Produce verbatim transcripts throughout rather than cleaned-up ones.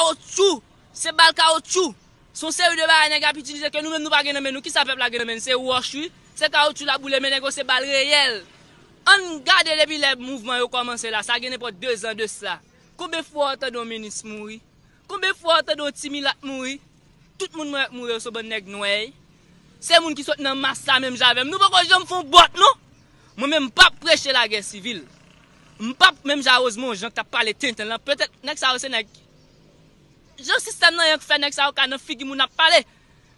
kawotchou, se bal kawotchou. Se yon seri de bagay nèg ap itilize ke nou menm nou pa gen nan men nou. Kisa pèp la gen nan men l? Se wòch, wi. Se kawotchou l ap boule, men nèg yo se bal reyèl. Ann gade depi lè mouvman yo kòmanse la, sa gen nenpòt de zan de sila. Konbyen fwa w tande yon minis mouri? Konbyen fwa w tande yon ti milat mouri? Tout moun mwen wè k mouri yo se yon bann nèg nwè. Se moun ki sot nan mas la menm jan avè m. Nou poko janm fè yon bòt non. Mwen menm m p ap preche lagè sivil. M p ap menm jan Rosemond Jean k t ap pale tenten lan. Petèt nèg sa yo se nèg jan sistèm nan ye k fè nèg sa yo ka nan figi moun ap pale.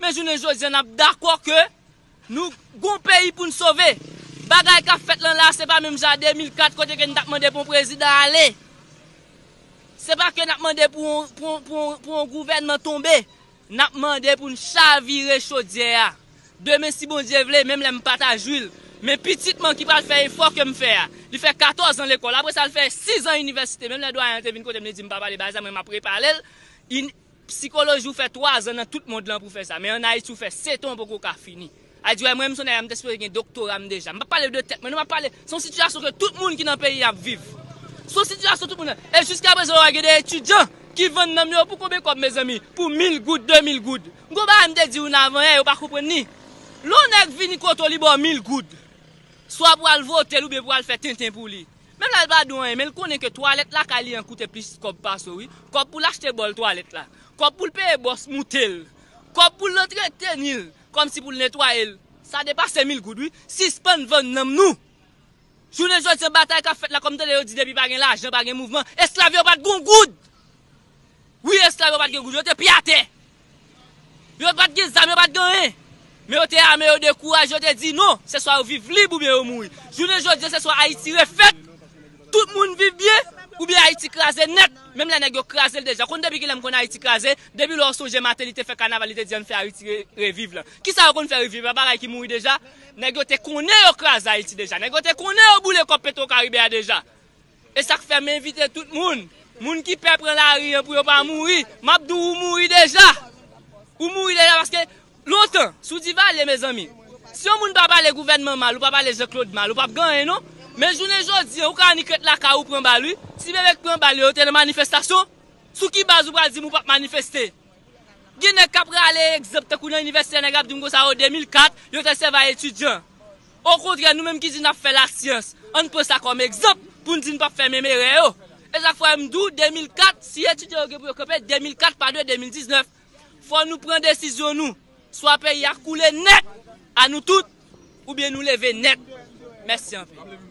Men jounen jodi a n ap dakò ke nou gon peyi pou n sove. Bagay k ap fèt lan la se pa menm jan de mil kat kote ke n t ap mande pou yon prezidan ale. Se pa ke n ap mande pou yon, pou yon, pou yon, pou yon gouvènman tonbe. N ap mande pou n chavire chodyè a. Demen si Bondye vle, menm lè m pa ta jwi l. Men pitit mwen ki pral fè efò ke m fè a. Li fè katòz an lekòl, apre sa l fè sis an inivèsite. Menm lè dwayen an te vin kote m, li di m pa pale bagay sa, mwen m ap repale l. In, sikoloji ou fè twa zan nan tout mond lan pou fè sa. Men ann Ayiti ou fè sèt an ou poko ka fini. A di wè mwen menm se yon nèg m te sipoze gen doktora m deja. M p ap pale de tèt mwen, non, m ap pale se yon sitiyasyon ke tout moun ki nan peyi a ap viv. Se yon sitiyasyon tout moun nan. E jiskaprezan yo wè gen de etidyan ki vann nanm yo pou konbyen kòb mezanmi? Pou mil goud, de mil goud. M gon bagay m te di w nan avanyè, yo pa konprann li. Lè yon nèg vini kote w li ba w mil goud, swa pou al vote l oubyen pou al fè tenten pou li. Menm lè l pa di w anyen, men l konnen ke twalèt lakay li an koute plis kòb pase w, wi. Kòb pou l achte bòl twalèt la. Kòb pou l peye bòs moute l. Kòb pou l antreteni l, kòmsi pou l netwaye l. Sa depase mil goud, wi. Sispann vann nanm nou. Jounen jodi a, batay k ap fèt la, kòm tande yo di depi pa gen lajan, pa gen mouvman, esklav yo pa t gon goud. Wi, esklav yo pa t gen goud, yo te pye atè. Yo pa t gen zam, yo pa t gen anyen. Men yo te ame, yo dekouraje, yo te di non, se swa yo viv lib oubyen yo mouri. Jounen jodi a, se swa Ayiti refèt, tout moun viv byen, oubyen Ayiti kraze nèt. Menm lè nèg yo kraze l deja. Konn depi kilè m konn Ayiti kraze? Depi lè w sonje Martelly te fè kanaval, li te di ann fè Ayiti re-, reviv lan. Kisa yo konn fè reviv la? Bagay ki mouri deja? Nèg yo te konnen yo kraze Ayiti deja. Nèg yo te konnen yo boule kòb Petwokaribe a deja. E sa k fè m envite tout moun. Moun ki pè pran lari an pou yo pa mouri. M ap di w ou mouri deja. Ou mouri deja paske lontan, sou Divalye, mezanmi. Si yon moun pa pale gouvènman mal, ou pa pale Jean Claude mal, ou p ap gen anyen non. Men jounen jodi a, ou ka annik ret lakay ou pran bal, wi. Ti bebe k pran bal yo, yo te nan manifestasyon. Sou ki baz ou pral di m ou p ap manifeste? Gen nèg k ap rale egzanp tankou nan inivèsite, nèg ap di m konsa, o, de mil kat, yo te sèvi a etidyan. Okontrè, nou menm ki di n ap fè lasyans, ann pran sa kòm egzanp pou n di n p ap fè menm erè yo. E sa k fè m di w, de mil kat, si etidyan yo gen pou yo kanpe, de mil kat pa dwe de mil diznèf. Fò nou pran desizyon nou. Swa peyi a koule nèt, a nou tout, oubyen nou leve nèt. Mèsi anpil.